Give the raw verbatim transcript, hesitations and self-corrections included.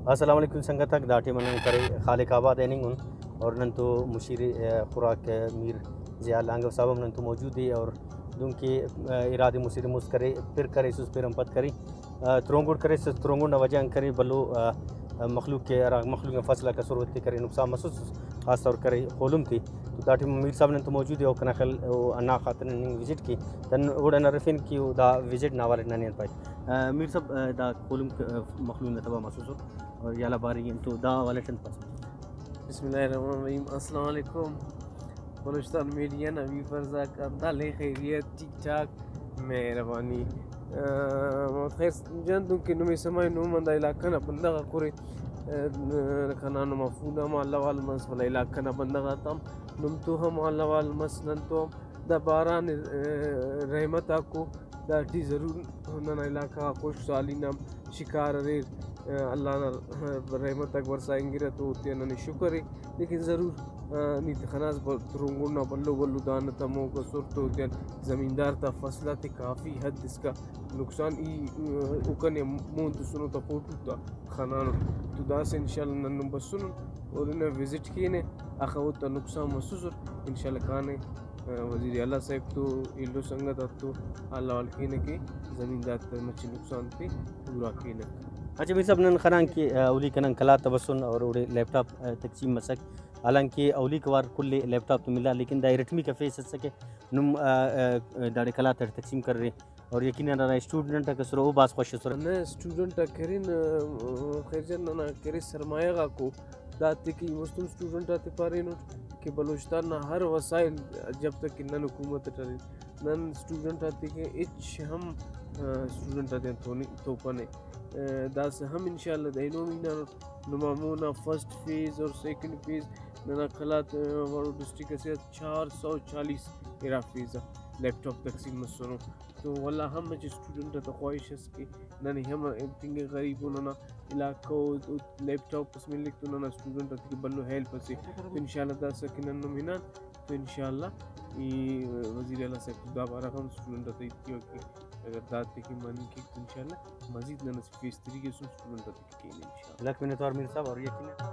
السلام علیکم سنگت آک، دا ٹائم نن کرے خالق آباد آ ہننگ ان اور نن تو مشیر، آ، خوراک، آ، میر ضیاء لانگو صاحب ہم نن تو موجود ءِ اور دنکہ، آ، ارا دے مسہ مست کرے، پِر کریسس، پِر آن پد کرے، آ، ترونگڑ کریسس، ترونگڑ نا وجہ آن کرے بھلو، آ، آ، مخلوق کہ ہرا مخلوق نا فصل آک اسر اوتے کرے نقصان مسوس، خاص طور کرے خولم تے۔ تو دا ٹائم میر صاحب نن تو موجود ءِ، او کنا خیال او ہندا خاطر نن وزٹ کے تن اوڑان ہرفین کہ او دا وزٹ نا حوالہ ننے آن پائے۔ آ، میر صاحب، آ، دا خولم ک-، آ، مخلوق نا تباہ مسوسر اور یالا باری انت، تو دا حوالہ ٹی انت پاسہ؟ بسم اللہ الرحمن الرحیم۔ السلام علیکم بلوچستان میڈیا نا ویورز آک، انت حال ءِ؟ خیریت؟ ٹھیک ٹھاک؟ مہربانی۔ آ، محمد خیر جان، دنکہ نمے سما ءِ، نم ہندا علاقہ نا بندغ آک ارے، آ، خنانو ما فون آ ہم حال احوال مس، ولدا علاقہ نا بندغ آتا ہم نم تو ہم حال احوال مس، نن تو ہم دا باران، آ، رحمت آکو، داٹی ضرور ننا علاقہ غا خشک سالی نا ہم شکار اریر۔ آ، اللہ نا، آ، رحمت آک برسا ہنگرہ تو اوتیا ننے شکر ءِ، لیکن ضرور، آ، نی تخناس بہ-، ترونگڑ نا بھلو بھلو دانہ تا موک اسر تو اوتیان زمیندار تا فصل آتے کافی حد اسکا نقصان ای، آ، او کنے مون تسنو تا فوٹو تا خنانٹ۔ تو داسہ انشاءاللہ نن نم بسنن اور اونا وزٹ کینہ، اخہ اوتا نقصان مسوسر، انشاءاللہ کانہ، آ، وزیر اعلیٰ صاحب تو ایلو سنگت آتتو حال احوال کینہ کہ زمیندار تا مچہ نقصان تے پورا کینہ۔ اچھا میر صاحب، نن خنان کہ، آ، اولیکو نن قلات آ بسن اور اوڑے لیپ ٹاپ، آ، تقسیم مسک، حالانکہ اولیکو وار کل لیپ ٹاپ تو ملا، لیکن دا ارٹمیکو فیز اسکہ نم، آ، آ، داڑے قلات اٹ تقسیم کرے۔ اور یقیناً ہرا اسٹوڈنٹ آک اسرہ او بھاز خوش اسرہ۔ نہ، اسٹوڈنٹ آک ارین، آ، خیر جان ننا کہ ارے سرمایہ غاکو، داتے کہ ای مستم اسٹوڈنٹ آتے پارینٹ کہ بلوچستان نا ہر وسائل جب تک کہ نن حکومت اٹ ارین، نن اسٹوڈنٹ آتے کہ ہچ ہم، آ، اسٹوڈنٹ آتیان تونی-، توپنے۔ آ، داسہ ہم انشاءاللہ دا اینو ہم ہنانٹ۔ نما مونا فرسٹ فیز اور سیکنڈ فیز ننا قلات، آ، ہمارو ڈسٹرکٹ اسے آ چار سو چالیس ارا فیز آ لیپ ٹاپ تقسیم مسنو۔ تو ولدا ہم مچہ اسٹوڈنٹ آتا خواہش ئس کہ ننے ہم تنگہ غریب ءُ، ننا علاقہ ءُ، او لیپ ٹاپ اس ملک تو ننا اسٹوڈنٹ آتیکہ بھلو ہیلپ ئسے۔ تو انشاءاللہ داسہ کہ نن ہم ہنان تو انشاءاللہ ای وزیر اعلیٰ صاحب تو دا بارہ غا ہم اسٹوڈنٹ آتا ہیت تیوہ کہ اگر داتے کہ مننگ کیک تو انشاءاللہ مزید نن اسہ فیس تھری ئسن اسٹوڈنٹ آتیکہ کینہ انشاءاللہ۔ لکھ منت وار میر صاحب، اور یقیناً